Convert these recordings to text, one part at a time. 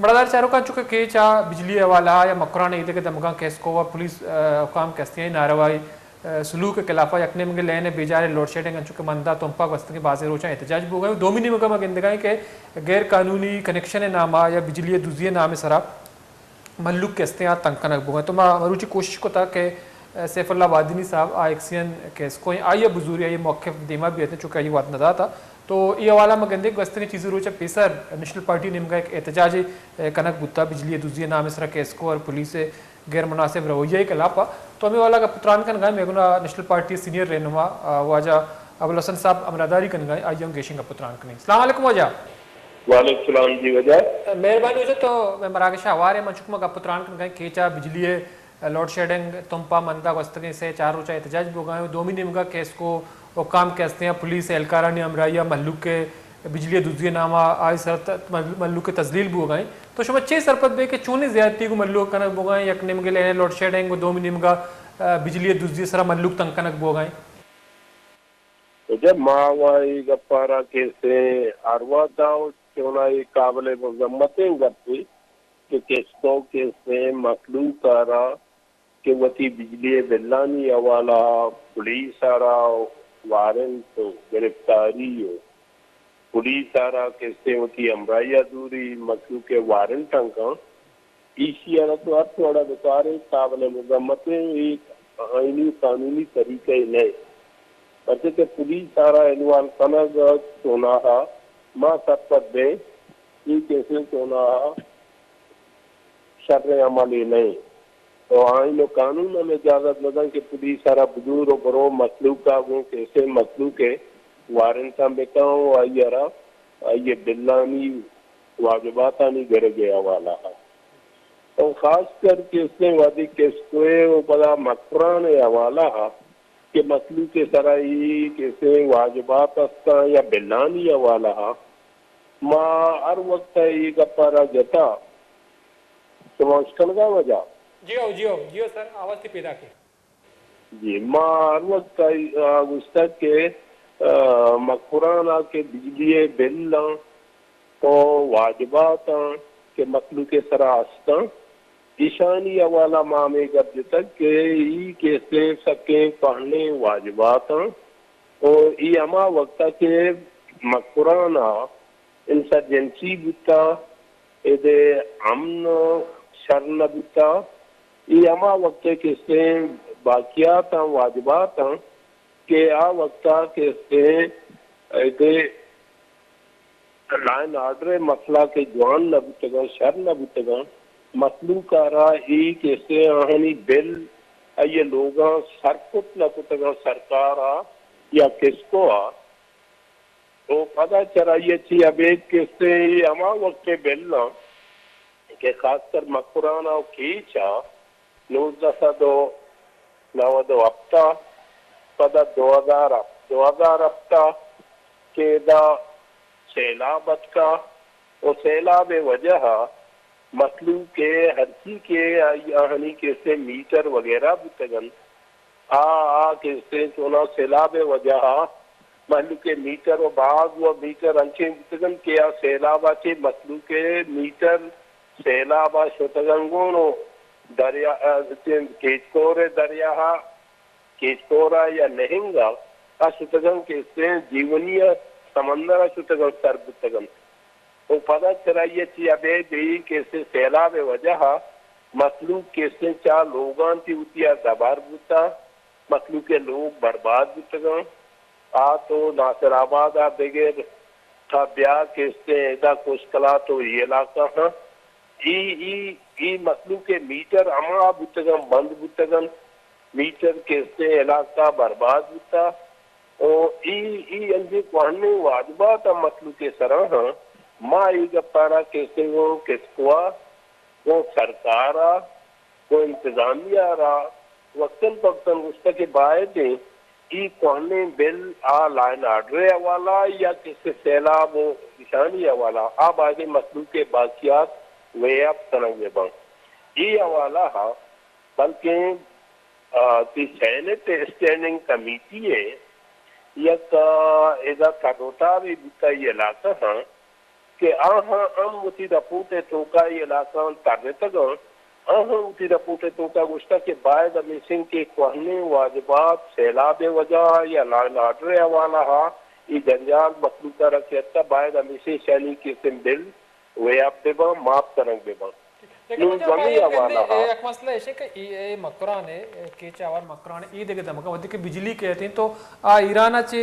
بڑادار چاروکاں، چونکہ کیچ ء بجلی ء حوالہ ء یا مکران ء ایدگہ دمگاں کیسکو ء پولیس، ء، حکام کہ استیں آئی ناروائی، ء، سلوک ء خلاف ء یک نیمگے لین ء بیجار ء لوڈ شیڈنگ انچو کہ مندا تمپ ء گوستگیں بازیں روچاں احتجاج بوگ ء انت۔ دومی نیمگ ء ما گندگ ء کہ غیر قانونی کنکشن ء نام ء یا بجلی ء دزی ء نام ء سرا مھلوک کہ استیں آ تنگ کنگ بوگ ء انت۔ تو ما مروچی کوشش کتا کہ سیف اللہ بادینی صاحب آ ایکسین کیسکو ء آئی ء بزوری آئی ء موقف دیما بیت، چونکہ آئی ء وت نہ داتا۔ تو اے حوالہ ما گندیں گوستگیں چیزی روچ ء پیسر نیشنل پارٹی نیمگا یک احتجاجے کنگ بوتا بجلی ء دزی ء نام ء سرا کیسکو اور پولیس ء غیر مناسب رویہ ء خلاف ء۔ تو ہمے حوالہ ء گپ تران کنگا ایں، مئے گونا نیشنل پارٹی ء سینئر رہنما، آ، واجہ ابوالحسن صاحب ہمراہداری کنگا ایں، آئی ء ہم گیشیں گپ تران کنیں۔ السلام علیکم واجہ۔ وعلیکم السلام جی واجہ۔ مہربانی واجہ، تو مئے مراگش ء ہوار ئے، من چک ما گپ تران کنگا ایں کیچ ء بجلی ء لوڈ شیڈنگ، تمپ ء مندا گوستگیں سے چار روچ ء احتجاج بوگا ایں۔ دومی نیمگا کیسکو حکام کہ استیں پولیس اہلکارانی ہمراہی ء مھلوک ء بجلی ء دزی ء نام ء آئی سر ت-، مھل-، مھلوک ء تذلیل بوگا ایں۔ تو شما چے سرپد بے کہ چونیں زیادتی گوں مھلوک کنگ بوگا ایں؟ یک نیمگے لین ء لوڈ شیڈنگ و دومی نیمگا، ء، بجلی ء دزی ء سرا مھلوک تنگ کنگ بوگا ایں؟ واجہ، ما و اے گپ ء را کہ استیں ہر وھد ء چوناہا اے قابل مذمتیں گپے کہ کیسکو کہ استیں مخلوق ء را کہ وتی بجلی ء بلانی حوالہ ء پولیس ء را وارنٹ و گرفتاری و پولیس ء را کہ استیں وتی ہمراہی ء زوری مخلوق ء وارنٹ ہم کن۔ ایشی ء را تو ہرچ وڑ ء بکارے قابل مذمتیں، اے آئینی و قانونی طریقہ ئے نہ انت۔ پرچہ کہ پولیس ء را انوالو کنگ ء چوناہا ما سرپد بیں، اے کیسیں چوناہا شریں عملے نہ انت۔ تو آئین و قانون ہم اجازت نہ دنت کہ پولیس ء را بزور و برو مخلوق ء گوں کیسیں مخلوق ء وارنٹاں بکن و آئی ء را آئی ء بلانی واجباتانی گرگ ء حوالہ ء۔ و خاص کر کہ استیں وھدے کیسکو ء و پدا مکران ء حوالہ ء کہ مخلوق ء سرا اے کہ استیں واجبات استاں یا بلانی حوالہ ء، ما ہر وقت ء اے گپ ء را جتا۔ شما اشکنگا واجہ؟ جی ہو، جی ہو، جی ہو سر، آواز تی پیدا کے۔ جی، ما ہر وقت ء گوشتگ کہ، ء، مکران ء کہ بجلی ء بل آں، و واجباتاں کہ مخلوق ء سرا استاں، ایشانی حوالہ ما ہمے گپ جتگ کہ ای کہ استیں سکیں کوہنیں واجباتاں و ای ہما وقتا کہ مکران ء انسرجنسی بوتا، اد ء امن شر نہ بوتا، ای ہما وقت ء کہ استیں باقیاتاں واجباتاں کہ آ وقتا کہ استیں اد ء لائن آرڈر ء مسئلہ کہ جوان نہ بوتگاں، شر نہ بوتگاں، مخلوق ء را اے کہ استیں آہانی بل آئی ء لوگاں سر کت نہ کتگاں سرکار ء یا کسکو ء۔ و پدا چرائی ء چی ابید کہ استیں اے ہما وقت ء بل آں کہ خاص کر مکران ء و کیچ ء نوزدہ سد و نود و ہپت ء، پدا دو ہزار ہپت، دو ہزار ہپت ء کہ ادا سیلاب اتکا و سیلاب ء وجہ ء مخلوق ء ہرچی کہ آئی آہانی کہ استیں میٹر وغیرہ بوتگ انت، آ، آ کہ استیں چوناہا سیلاب ء وجہ ء مخلوق ء میٹر و باز و میٹر انچیں بوتگ انت کہ آ سیلاب ء چہ مخلوق ء میٹر سیلاب ء شتگ انت گون و دریا، ء، کیچکور ء دریا ء، کیچکور ء یا نہنگ ء آ شتگ انت کہ استیں جیونی ء سمندر ء شتگ انت، سر بوتگ انت۔ و پدا چرائی ء چہ ابید اے کہ استیں سیلاب ء وجہ ء مخلوق کہ استیں چہ لوگاں چہ وتی ء دبر بوتا، مخلوق ء لوگ برباد بوتگاں۔ آ تو ناصر آباد ء بگر تا بیا کہ استیں ادا کشکلات و اے علاقہ ہاں۔ ای، ای، ای مخلوق ء میٹر ہما بوتگاں، بند بوتگاں۔ میٹر کہ استیں علاقہ برباد بوتا۔ و ای، ای انچیں کوہنیں واجبات ہم مخلوق ء سرا ہاں۔ ما ای گپارا کہ استیں گوں کسکوا، گوں سرکارا، گوں انتظامیہ را وقتاً فوقتاً گوشتہ کہ باید ایں ای کوہنیں بل آ لائن آرڈر ء حوالہ یا کسے سیلاب و اشانی حوالہ آ باید ایں مخلوق ء باقیات ویب کنگ بہ باں۔ ای حوالہ ء بلکیں، آ، تی سینٹ اسٹینڈنگ کمیٹی ء یک، آ، ادا تر و تابے بوتہ ای علاقہ ہاں کہ آہاں ہم وتی رپورٹ ءِ توکا اے علاقہاں ترتگ انت، آہاں وتی رپورٹ ءِ توکا گوشتگ کہ باید ہمیش انت کہ کوہنیں واجبات سیلاب ءِ وجہ ءَ یا لا اینڈ آرڈر ءِ حوالہ ءَ اے جنجال مخلوق ءَ را کہ اتکا باید ہمیش انت ایشانی کسیں بل ویب بہ باں، معاف کنگ بہ باں۔ لیکن نوں واجہ ما ہمے یک حوالہ گندے، ءَ یک مسئلہ ایش کہ اے، اے مکران ءِ، اے کیچ ءِ آوار مکران ءِ اے دگہ دمگاں وھدے کہ بجلی کیت انت تو آ ایران ءَ چہ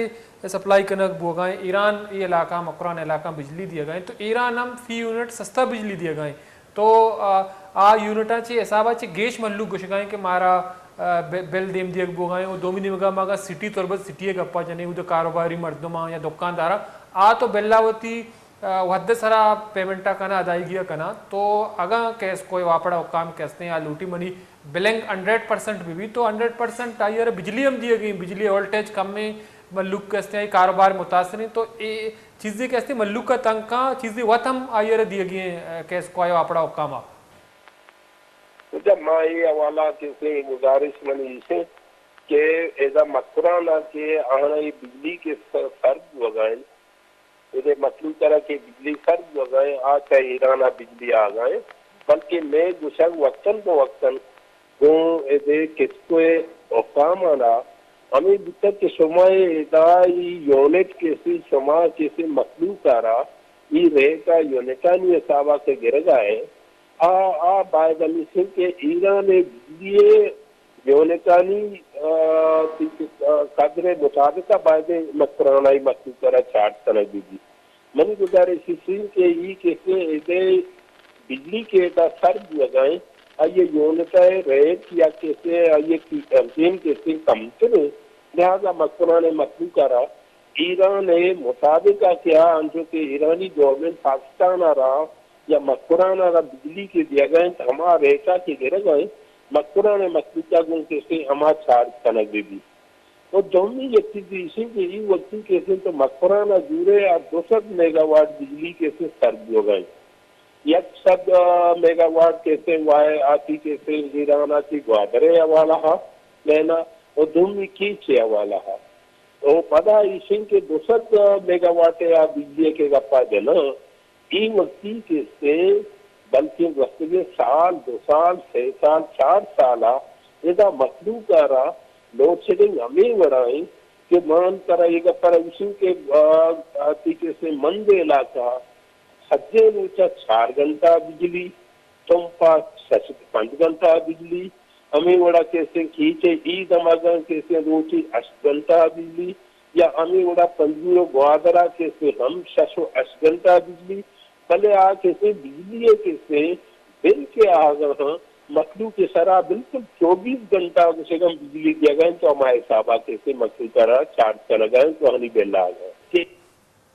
سپلائی کنگ بوگا ایں، ایران اے علاقہ مکران علاقہ بجلی دیگا ایں تو ایران ہم فی یونٹ سستا بجلی دیگا ایں تو آ، آ یونٹاں چہ حسابا چہ گیش مھلوک گوشگا ایں کہ مارا، آ، بل، بل دیم دیگ بوگا ایں۔ و دومی نیمگا ما اگاں سٹی تربت سٹی ءِ گپا جنیں، اود کاروباری مردماں یا دکانداراں آ تو بلا وتی آ، وھد ءِ سرا پیمنٹ ءَ کناں، ادائیگی ءَ کناں، تو اگاں کیسکو ءِ واپڈ ءِ حکام کہ استیں آ لوٹی منی بلنگ ہنڈریڈ پرسنٹ بہ بیت تو ہنڈریڈ پرسنٹ آئی ءَ را بجلی ہم دیگی، بجلی ءِ وولٹیج کم ایں، مھلوک کہ استیں آئی کاروبار متاثر ایں تو اے چیزے کہ استیں مھلوک ءَ تنگ کاں، چیزے وت ہم آئی ءَ را دیگی ایں، آ، کیسکو ءِ واپڈ ءِ حکام ءَ۔ اچھا، ما اے حوالہ کہ استیں گزارش منی ایش ایں کہ ادا مکران ءَ کہ آہاں اے بجلی کہ سر، سر بوگا ایں، اودے مخلوق ءَ را کہ بجلی سر بوگا ایں، آ چہ ایران ءَ بجلی آگا ایں، بلکہ مئے گوشگ وقتاً پہ وقتاً گوں ادے کیسکو ءِ حکاماں را ہمے بوتگ کہ شما ادا ای یونٹ کیسے، شما کیسے مخلوق ءَ را ای ریٹ ءَ یونٹانی حساب ءَ کہ گرگا ایں، آ، آ باید ہمیش ایں کہ ایران ءِ بجلی ءِ یونٹانی، آ، قدر ءِ مطابق ءَ باید مکران ءَ اے مخلوق ءَ را چارج کنگ بہ بیت۔ منی گزارش ایش ایں کہ ای کیسے ادے بجلی کہ ادا سر بوگا ایں، آئی ءِ یونٹ ءِ ریٹ یا کیسے آئی ءِ قیمت کیسے کمتر ایں، لہذا مکران ءِ مخلوق ءَ را ایران ءِ مطابق ءَ کہ آ انچو کہ ایرانی گورنمنٹ پاکستان ءَ را یا مکران ءَ را بجلی کہ دیگا انت، ہما ریٹ ءَ کہ گرگا انت، مکران ءِ مخلوق ءَ گوں کیسے ہما چارج کنگ بہ بیت۔ و دومی یک چیز ایش ایں کہ ای وقتی کیسے تو مکران ءَ زورے آ دو سد میگا واٹ بجلی کیسے سر بوگا انت۔ یک سد، آ، میگا واٹ کیسے وائے آتی کیسے ایران ءَ چہ گوادر ءِ حوالہ ءَ لینا و دومی کیچ ءِ حوالہ ءَ۔ و پدا ایش ایں کہ دو سد میگا واٹ ءِ آ بجلی ءِ کہ گپا جناں، اے وقتی کیسے بلکیں گوستگیں سال، دو سال، سے سال، چار سال ءَ ادا مخلوق ءَ را لوڈ شیڈنگ ہمے وڑا انت کہ من ترا اے گپ ءَ را گوشیں کہ، آ، آتی کیسے مند علاقہ سجیں روچ ءَ چار گھنٹہ بجلی، تمپ ءَ شش پنچ گھنٹہ بجلی، ہمے وڑا کیسے کیچ ءِ اے دمگاں کیسے روچے ہشت گھنٹہ بجلی، یا ہمے وڑا پنجگور و گوادر ءَ کیسے ہم شش و ہشت گھنٹہ بجلی، بلے آ کیسے بجلی ءِ کیسے بل کہ آہگا ہاں مخلوق ءِ سرا بالکل چوبیس گھنٹہ گوشگاں بجلی دیگا انت تو ہما حسابا کیسے مخلوق ءَ را چارج کنگا انت تو ہنی بل آہگا انت۔ کہ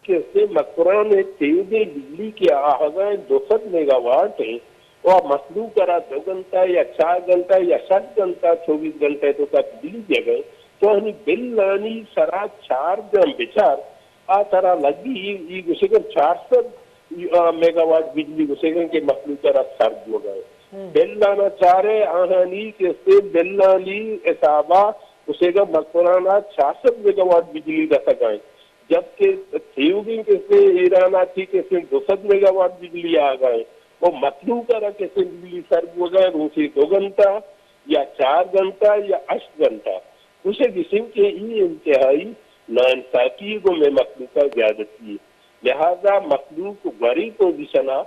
کسے مکران ءِ تیوگیں بجلی کہ آہگا انت دو سد میگا واٹ انت و آ مخلوق ءَ را دو گھنٹہ یا چار گھنٹہ یا شش گھنٹہ چوبیس گھنٹہ ءِ توکا بجلی دیگ ءَ انت تو آہانی بلانی سرا چارجاں بچار، آ ترا لگی ای، ای گوشگ ءَ چار سد، آ، میگا واٹ بجلی گوشگ ءَ انت کہ مخلوق ءَ را سر بوگ ءَ انت۔ بلانا چارے آہانی کسے بلانی حسابا گوشگ ءَ مکران ءَ چار سد میگا واٹ بجلی رسگ ءَ انت۔ جبکہ تیوگیں کسے ایران ءَ چہ کسے دو سد میگا واٹ بجلی آگا انت و مخلوق ءَ را کسے بجلی سر بوگا انت روچے دو گھنٹہ یا چار گھنٹہ یا ہشت گھنٹہ۔ گوشگ اش انت کہ ای انتہائی ناانصافی گوں مئے مخلوق ءَ زیادتی۔ لہذا مخلوق گوری پوزیشن ءَ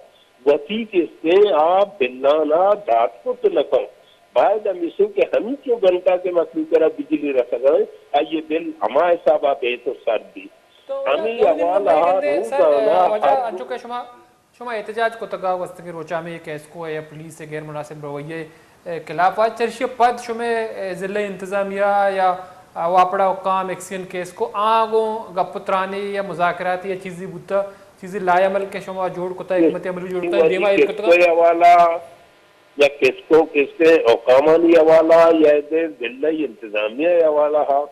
وتی کسے آ بلان ءَ دات کت نہ کنت۔ باید ہمیش انت کہ ہمینچو گھنٹہ کہ مخلوق ءَ را بجلی رسگ ءَ انت، آئی ءِ بل ہما حساب ءَ بیت و سر بیت۔ تو واجہ ہمے دومی نمبر حوالہ ءَ گندے سر، روزانہ واجہ ہر انچو کہ شما، شما احتجاج کتگ ءَ گوستگیں روچ ءَ ہمے کیسکو ءِ پولیس ءِ غیر مناسب رویہ ءِ خلاف ءَ، چرشی ءَ پد شمئے ضلع انتظامیہ یا واپڈا حکام ایکسین کیسکو آ گوں گپ و ترانے یا مذاکراتے یا چیزے بوتہ، چیزے لائحہ عمل کہ شما جوڑ کتہ، حکمت عملی جوڑ کتہ، دیما ایر کتگ؟ کیسکو ءِ حوالہ یا کیسکو کسے حکامانی حوالہ یا ادے ضلعی انتظامیہ ءِ حوالہ ءَ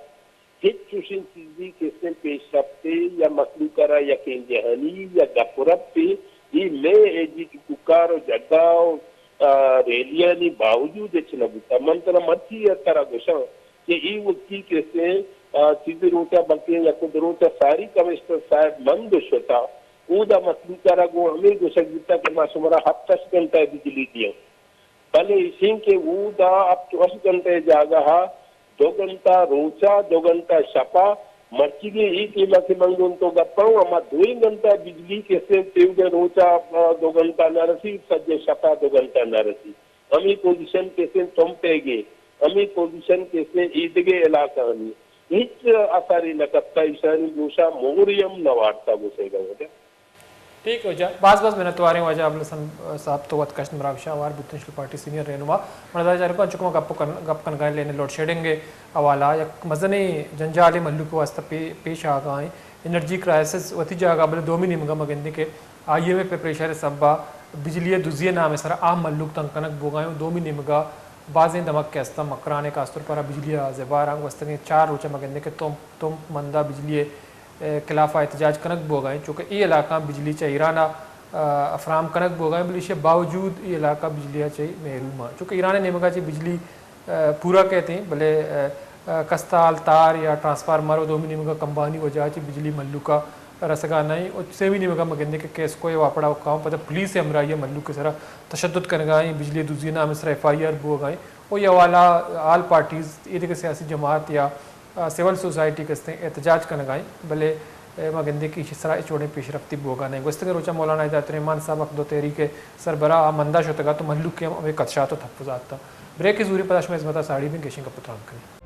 ہچ چوشیں چیزے کسے پیش رپتے یا مخلوق ءَ را یکیں جہانی یا گپ و رپے، اے مئے ایجیٹو کوکار و جھگا و، آ، ریلیانی باوجود ہچ نہ بوتہ۔ من ترا مرچی ءَ ترا گوشاں کہ اے وقتی کسے، آ، چیزے روچ ءَ بلکیں یک و دو روچ ءَ ساری کمشنر صاحب من گوشتہ اودا مخلوق ءَ را گوں ہمے گوشگ بوتگ کہ ما شمارا ہپت ہشت گھنٹہ بجلی دیاں، بلے ایشیں کہ اودا ہپت ہشت گھنٹہ ءِ جاگہ ءَ دو گھنٹہ روچ ءَ، دو گھنٹہ شپ ءَ، مرچیگیں اے ٹیم ءَ کہ من گوں تو گپ ءَ اوں، ہما دوئیں گھنٹہ بجلی کسے تیوگیں روچ ءَ دو گھنٹہ نہ رسی، سجیں شپ ءَ دو گھنٹہ نہ رسی۔ ہمے پوزیشن کسے تمپ ءِ گے، ہمے پوزیشن کسے ایدگہ علاقہانی، ہچ اثرے نہ کپتہ، ایشانی گوشاں مہرے ہم نہ وارتہ گوشئے گا۔ ٹھیک واجہ، باز باز منتواریں واجہ ابوالحسن صاحب، تو وت کشت مراگش ءَ ہوار بوت، نیشنل پارٹی سینئر رہنما۔ من دادا چارکاں چکما گپ کن، گپ کنگائیں لین لوڈ شیڈنگ ءِ حوالہ ءَ یک مزنیں جنجالے مھلوک ءِ واستہ پے، پیش آگا ایں۔ انرجی کرائسس وتی جاگہ، بلے دومی نیمگا ما گندیں کہ آئی ایم ایف ءِ پریشر ءِ سبب ءَ بجلی ءِ دزی ءِ نام ءِ سرا آ مھلوک تنگ کنگ بوگا ایں۔ دومی نیمگا بازیں دمگ کہ استاں مکران ءِ، خاص طور پر بجلی ءِ زباراں گوستگیں چار روچ ءَ ما گندیں کہ تمپ، تمپ مندا بجلی ءِ ءِ خلاف ءَ احتجاج کنگ بوگ ءَ انت، چونکہ اے علاقہ بجلی چہ ایران ءَ، ءَ، فراہم کنگ بوگ ءَ انت، بلے ایشی ءَ باوجود اے علاقہ بجلی ءَ چہ محروم انت، چونکہ ایران ءِ نیمگ ءَ چہ بجلی، ءَ، پورا کئیت انت، بلے، ءَ، ءَ، کستال تار یا ٹرانسفارمر ءُ دومی نیمگ ءَ کمبانی وجہ ءَ چہ بجلی مھلوک ءَ رسگ ءَ نہ انت۔ ءُ سیمی نیمگ ءَ ما گندیں کہ کیسکو ءِ واپڈا ءُ کاہو پدا پولیس ءِ ہمراہی ءَ مھلوک ءِ سرا تشدد کنگ ءَ انت، بجلی ءِ دزی ءِ نام ءِ سرا ایف آئی آر بوگ ءَ انت۔ ءُ اے حوالہ ءَ آل پارٹیز، اے دگہ سیاسی جماعت یا ءَ، سول سوسائٹی کہ استیں احتجاج کنگ ءَ انت، بلے، ءَ، ما گندیں کہ ایشی سرا ہچ وڑیں پیش رفتی بوگ ءَ نہ انت۔ گوستگیں روچ ءَ مولانا ہدایت الرحمان صاحب حق دو تحریک ءِ سربراہ ءَ مندا شتگ ات ءُ مھلوک ءَ ہم ہمے خدشات ءُ تحفظات اتاں۔ بریک ءِ زوری پدا شمئے ہزمت ءَ ساڑی بیں، گیشیں گپ ءُ تران کنیں۔